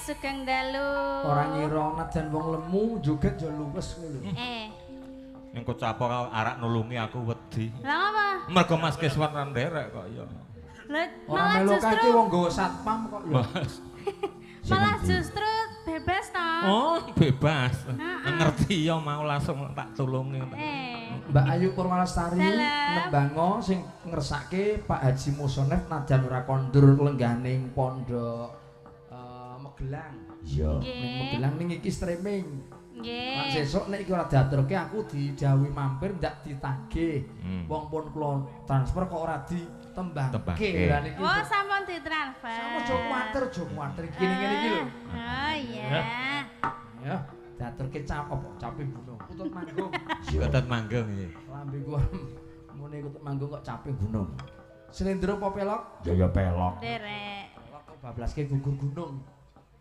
Sugeng dalu. Ora ngira najan wong lemu joget yo luwes kowe lho. Ning kocap arak nulungi aku wedi. Lah ngapa? Mergo Mas Kiswan ra nderek kok ya. Lah ora malah melu justru kaki wong nggawa satpam kok ya. Malah justru bebas to. Oh, bebas. Ngerti ya mau langsung tak tulungi. Mbak Ayu Purwalestari nembango sing ngersake Pak Haji Musonef najan ora kondur lengganing pondok Magelang. Iya, ning Magelang ning iki streaming. Nggih. Lan sesuk nek iki ora diaturke aku didhawuhi mampir ndak ditagih. Wong pun kula transfer kok ora ditembangke. Lah niki. Oh, sampun ditransfer. Sampun aja kuwatir, aja kuwatir iki ngene iki lho. Oh iya. Ya. Diaturke cap apa? Cape gunung. Kutut manggung. Kutut manggung iki. Lambeku muni kutut manggung kok cape gunung. Slendro apa pelok? Ya ya pelok. Derek. Pelok kok bablaske gugur gunung.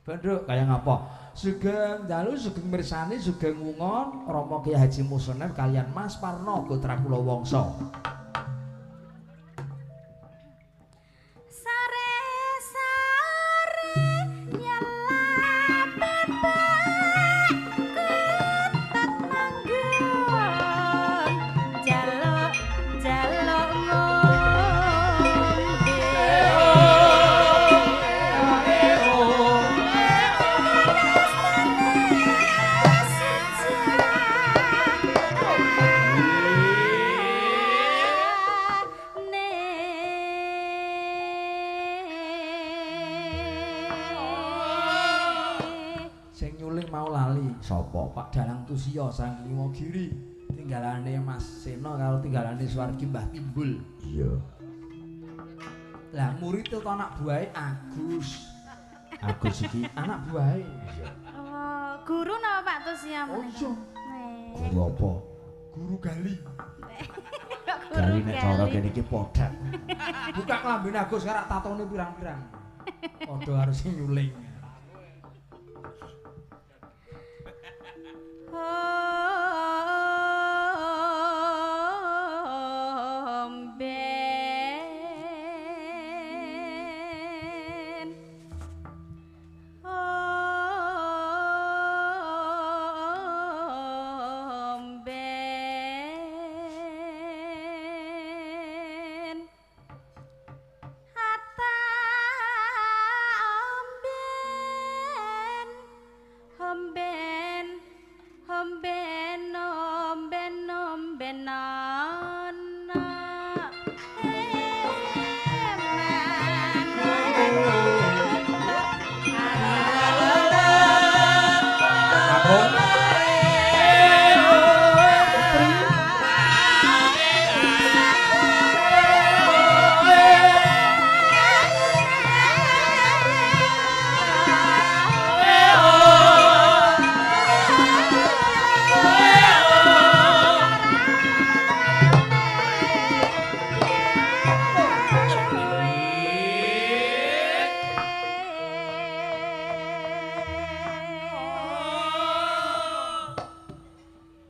Banduk kaya ngapa? Sugeng dalu, sugeng mirsani, sugeng wungon Rama Kyai Haji Musonef kalian Mas Parno Gotra Kula Wangsa. Sapa Pak Dalang Tusiya saking Imogiri tinggalane Mas Sena karo tinggalane Suwargi Mbah Timbul. Iya. Lah murid to anak buahe Agus. Agus iki anak buahe. Iya. Oh, guru napa Pak Tusiya menika? Oh, iya. Guru apa? Guru gali. Gali nek cara kene iki podhak. Buka klambine Agus karak tatone pirang-pirang. Padha harus nyuling.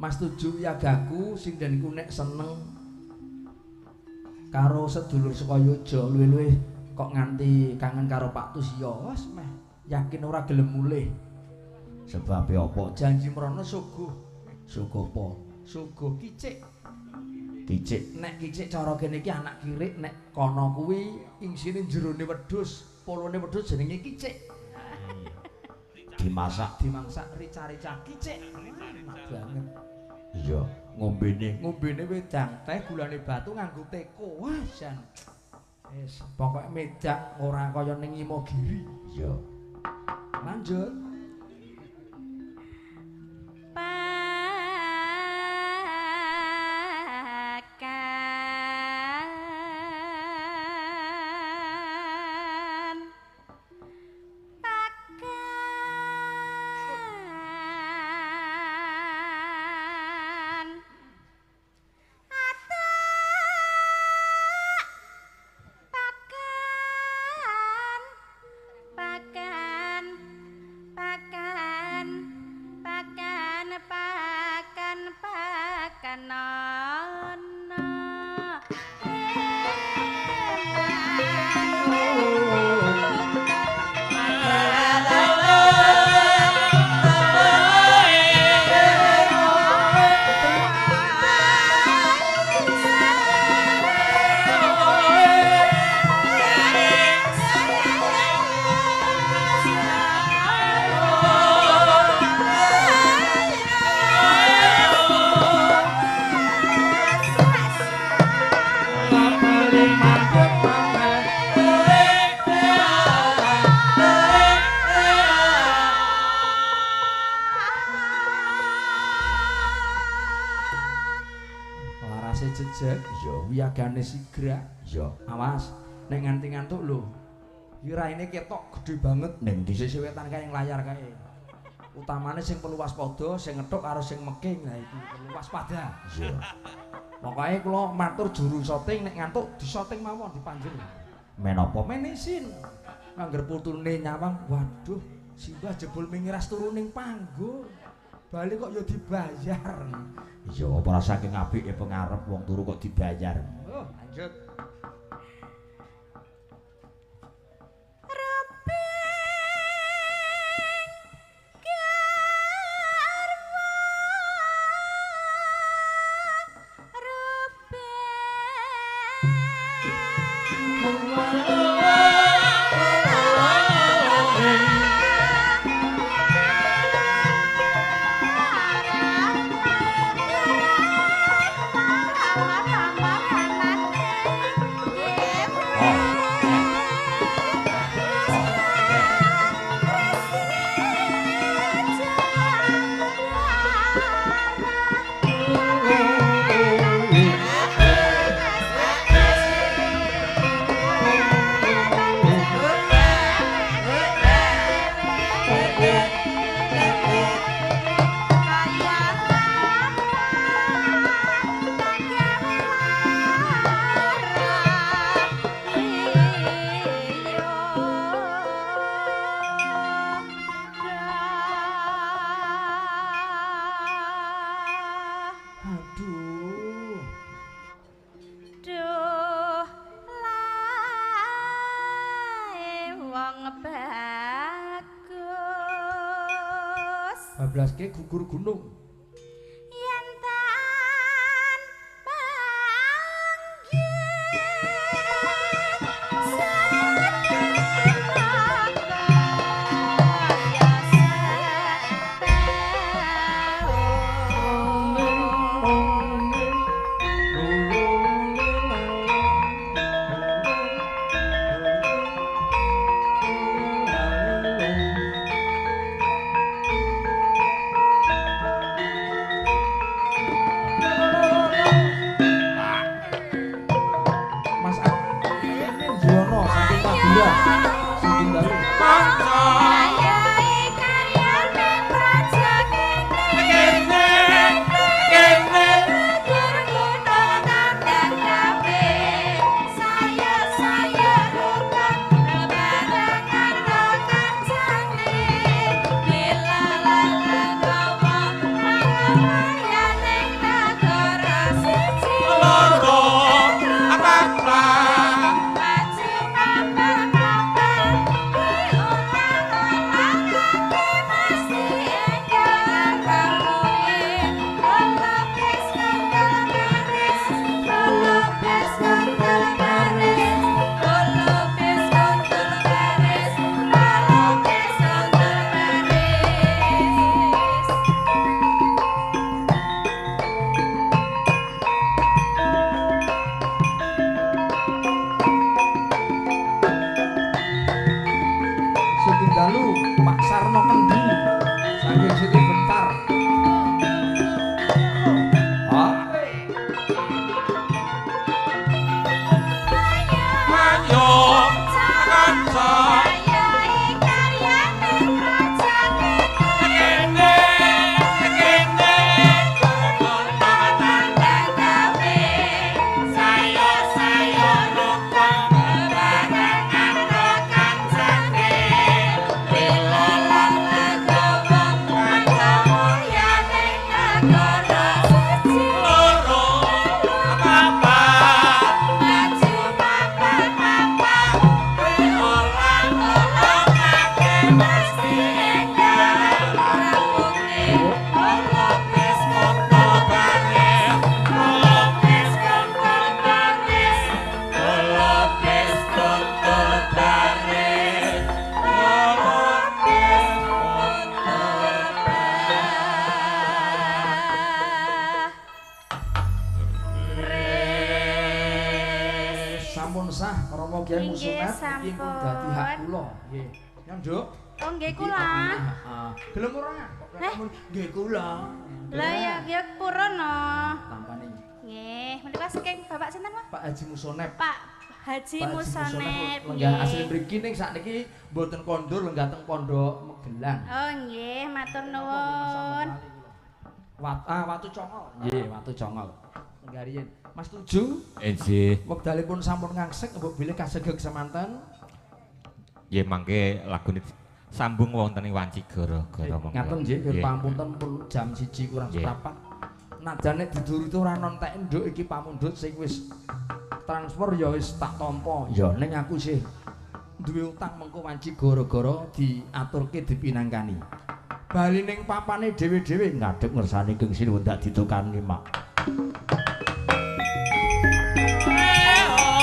Mas Tuju yagaku sing denku nek seneng karo sedulur saka Yojo luwih-luwih kok nganti kangen karo Pak Tusiya wis meh yakin ora gelem mulih. Sebabe apa? Janji mrono suguh. Suguh apa? Suguh kicik. Kicik. Nek kicik cara kene iki anak kirik, nek kono kuwi ingsine jerone wedhus, polone wedhus jenenge kicik. Dimasak, dimasak rica-rica kicik. Enak banget. Iya, ngombene. Ngombene wedang teh gulane batu nganggo teko. Wah, jan. Wis, pokoke medak ora kaya ning Imogiri. Iya. Lanjut. Pakan, pakan, jejeg, Iya. wiyagane sigrak. Iya. Awas, nek nganti ngantuk lho. Iki raine ketok gedhe banget. Ning ndi? Sisih wetan kae ing layar kae. Utamane sing perlu waspada, sing ngethuk karo sing meking. Lah iki perlu waspada. Iya. Pokoke kula matur juru syuting nek ngantuk disoting mawon dipanjer. Men apa? Men isin. Angger putune nyawang, waduh, simbah jebul mingiras turu ning panggung. Bali kok ya dibayar. Iya, apa ora saking apike pengarep wong turu kok dibayar. Oh, lanjut. Aduh. Duh lae wong bagus. Bablaske gugur gunung. Yen tan panggih Mas Amin Juwono saking Madura. Sugeng dalu. Sugeng dalu Pak Sarno Kendi saking Siti Bentar. Sampun sah Rama Kyai Inggih, Musunat iki pun dadi hak sampun. kula. Nggih. Nyanduk. Oh nggih kula. Heeh. Gelem ora? Nggih kula. Lah ya ya purun no. Tampane. Nggih, menika saking Bapak sinten, Mas? Pak Haji Musonep. Pak Haji Musonep. Lenggah asli mriki ning sakniki mboten kondur lenggah teng Pondok Magelang. Oh nggih, matur nuwun. Watu Congol. Nggih, Watu Congol. Lenggah riyin. Mas Tuju? Nggih. Wekdalipun sampun ngangsek mbok bilih kasegeg semanten. Nggih, mangke lagune sambung wonten ing wanci gara-gara monggo. Ngaten nggih, pamunten pun jam 1 kurang seprapat. Najan nek diduruti ora nontek nduk iki pamundhut sing wis transfer ya wis tak tampa. Ya ning aku sih duwe utang mengko wanci gara-gara diaturke dipinangkani. Bali ning papane dhewe-dhewe ngadeg ngersane Kang Sinuwun dak ditukani, Mak.